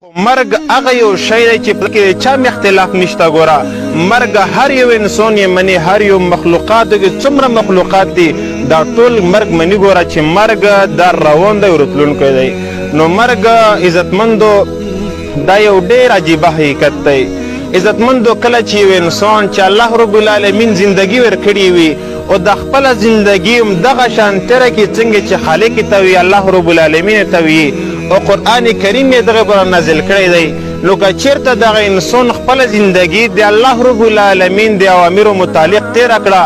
مرګ هغه یو شی دی چې پکې د چا هم اختلاف نشته. ګوره، مرګ هر یو انسان یې مني، هر یو مخلوقاتو کې څومره مخلوقات دي دا ټول مرګ مني. ګوره چې مرګ دا روان دی او راتلونکی دی. نو مرګ عزتمندو دا یو ډیر عجیبه حقیقت دی. عزتمندو، کله چې یو انسان چې الله رب العالمین زندگی ورکړي وي او د خپله زندګي هم دغه شان تېره کړي څنګه چې خالق ته وي، الله رب العالمین ته وي او قرآن کریم یې دغه پر نازل کړی دی، نو که چېرته دغه انسان خپله زندګي د الله رب العالمین د اوامرو متعلق تېره کړه،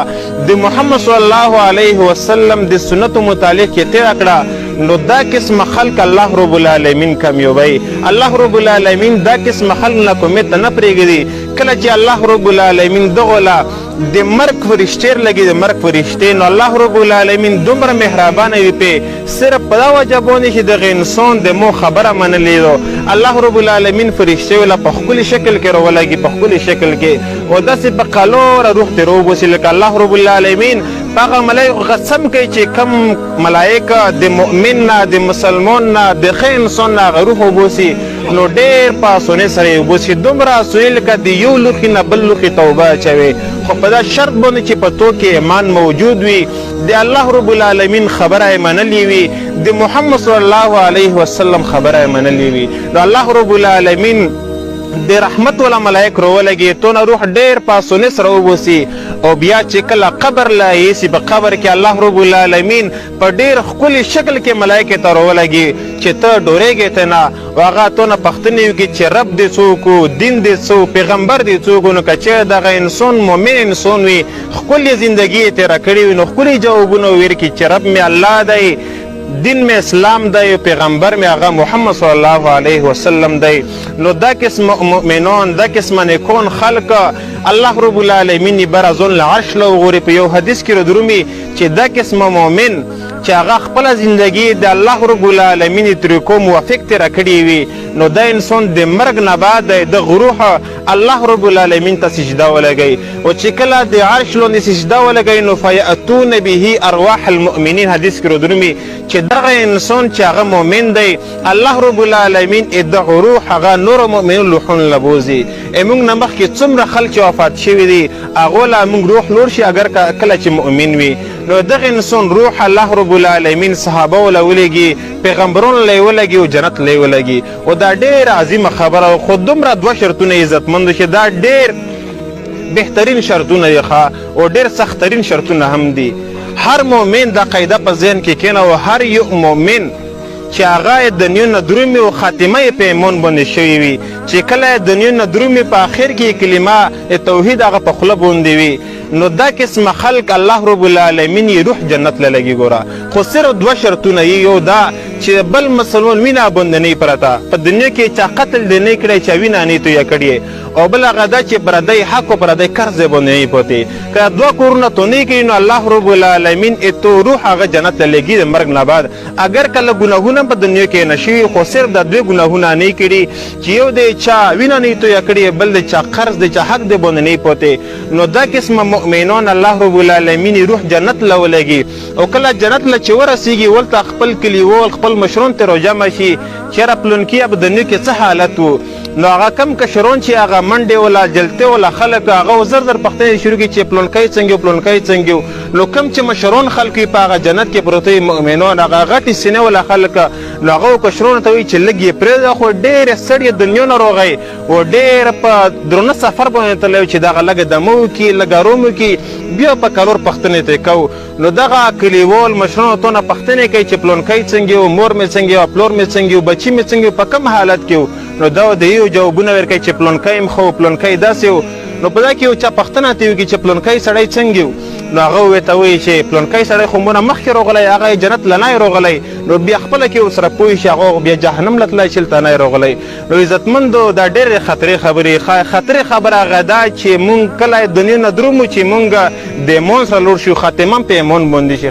د محمد صلی الله علیه وسلم د سنتو متعلق یې تېره کړه، نو دا قسم خلق الله رب العالمین کامیابوي. الله رب العالمین دا قسم خلق نه کومې ته نه پرېږدي. کله چې الله رب العالمین دغه له د مرګ فرشتې لګي، د مرګ فرشتې، نو الله رب العالمین دومره مهربانه وي پې، صرف په دا وجه باندې چې دغه انسان د مو خبره منلې ده، الله رب العالمین فرشتې وله په ښکلي شکل کې راولګي، په ښکلي شکل کې، او داسې په قلوره روح ترې وباسي. لکه الله رب العالمین په هغه ملایکو قسم کوي چې کوم ملایکه د مؤمن نه، د مسلمان نه، د ښه انسان نه هغه روح وباسي، نو ډېر په اسانۍ سره یې وباسي، دومره اسانۍ لکه د یو لوښي نه بل لوښي ته اوبه اچوي، خو په دا شرط باندې چې په تو کې ایمان موجود وي، د الله رب العالمین خبره یې منلې وي، د محمد صلی الله علیه وسلم خبره یې منلې وي. نو الله رب العالمین د رحمت ولا ملائک راولګي، تونه روح ډېر په اسانۍ سره وباسي. او بیا چې کله قبر له یېسي، په قبر کې الله رب العالمین په ډېر ښکلي شکل کې ملایکې ته راولګي چې ته ډورېږې ته نه، او هغه تونه پوښتنې وکړي چې رب دې څوک و، دین دې څه و، پیغمبر دې څوک و. نو که چېرې دغه انسان مؤمن انسان وي، ښکلې زندګي یې تېره کړې وي، نو ښکلي جوابونه ورکړي چې رب مې الله دی، دین مې اسلام دی، پیغمبر مې هغه محمد صلی الله علیه وسلم دی. نو دا قسم مؤمنان، دا قسم نیکون خلق الله رب العالمین یې بر ځان له عرش له وغوري. په یو حدیث کې رادرومي چې دا قسم مؤمن چې هغه خپله زندګي د الله رب العالمین طریقو موافق تېره کړې وي، نو دا انسان د مرګ نه بعد د روح الله رب العالمین ته سجده ولګوي، او چې کله د عرش لاندې سجده ولګوي نو فیأتون به ارواح المؤمنین. حدیث کې رادرومي چې دغه انسان چې هغه مؤمن دی، الله رب العالمین یې دغه روح هغه نورو مؤمنینو روحونو له بوځي. موږ نه مخکې څومره خلک چې وفات شوي دي هغو له موږ روح لوړ شي، اګر کله چې مؤمن وي، نو دغه انسان روح الله رب العالمین صحابه له ولېږي، پیغمبرانو له یې ولګي او جنت له یې ولګي. او دا ډېره عظیمه خبره، خو دومره دوه شرطونه عزتمند چې دا ډېر بهترین شرطونه دي ښه او ډېر سخترین شرطونه هم دي. هر مؤمن دا قاعده په ذهن کې کېنه، او هر یو مؤمن چې هغه یې دنیا نه درومي او خاتمه یې په ایمان باندې شوې وي، چې کله یې دنیا نه درومي په آخر کې کلمه توحید هغه په خوله باندې وي، نو دا قسمه خلق الله رب العالمین یې روح جنت له لګي. ګوره، خو صرف دوه شرطونه یې، یو دا چې بل مسلمان وینه باندې نه پرته، په دنیا کې چا قتل دې نه کړی، چا وینه نه تویه کړې، او بل هغه دا چې پردی حق او پردی قرض یې باندې نه پاتې. که دوه کورونه تو نه کړي نو الله رب العالمین یې تو روح هغه جنت ته لېږي د مرګ نه بعد، اګر کله ګناهونه په دنیا کې نه شوي، خو صرف دا دوه ګناهونه نه کړي چې یو د چا وینه نه تویه کړي، بل د چا قرض، د چا حق دې باندې نه پاتې. نو دا قسمه مؤمنان الله رب العالمین روح جنت له ولېږي، او کله جنت له چې ورسېږي ورته خپل کلیوال خپل مشران ته راجمع شي چېرې پلونکي په دنیا کې څه حالت و. نو هغه کم کشران چې هغه منډې ولا جلتې ولا خلک هغه زر زر پوښتنې شروع کړي چې پلونکی څنګه و، پلونکی څنګه و. نو کم چې مشران خلک وي په هغه جنت کې پروته وي مؤمنان، هغه غټې سینې ولا خلک، نو هغه کشرانو ته وایي چې لږ یې پرېږده، خو ډېرې ستړې دنیا نه روغی او ډېر په درنه سفر باندې تللی چې دغه لږه دمه وکړي، لږ اروم وکړي، بیا په کلور پوښتنې ترې کوو. نو دغه کلیوال مشرانو ته نه پوښتنې کوي چې پلونکی څنګه و، مور مې څنګه وه، پلور مې څنګه و، بچي مې څنګه و، په کوم حالت کې و. نو دا د یو جوابونه ورکوي چې پلونکی هم ښه و، پلونکی داسې و. نو په دا کې یو چا پوښتنه ترې وکړي چې پلونکی سړی څنګه و، نو هغه ورته وایي چې پلونکی سړی خو مونه مخکې راغلی، هغه یې جنت له نه راغلی. نو بیا خپله کې ورسره پوه شي هغه بیا جهنم له تللی چې هلته نه راغلی. نو عزتمندو، دا ډېرې خطرې خبرې، خطرې خبره هغه ده چې مونږ کله دنیا نه درومو چې مونږ د ایمان سره لوړ شو، خاتمه هم په ایمان باندې شي.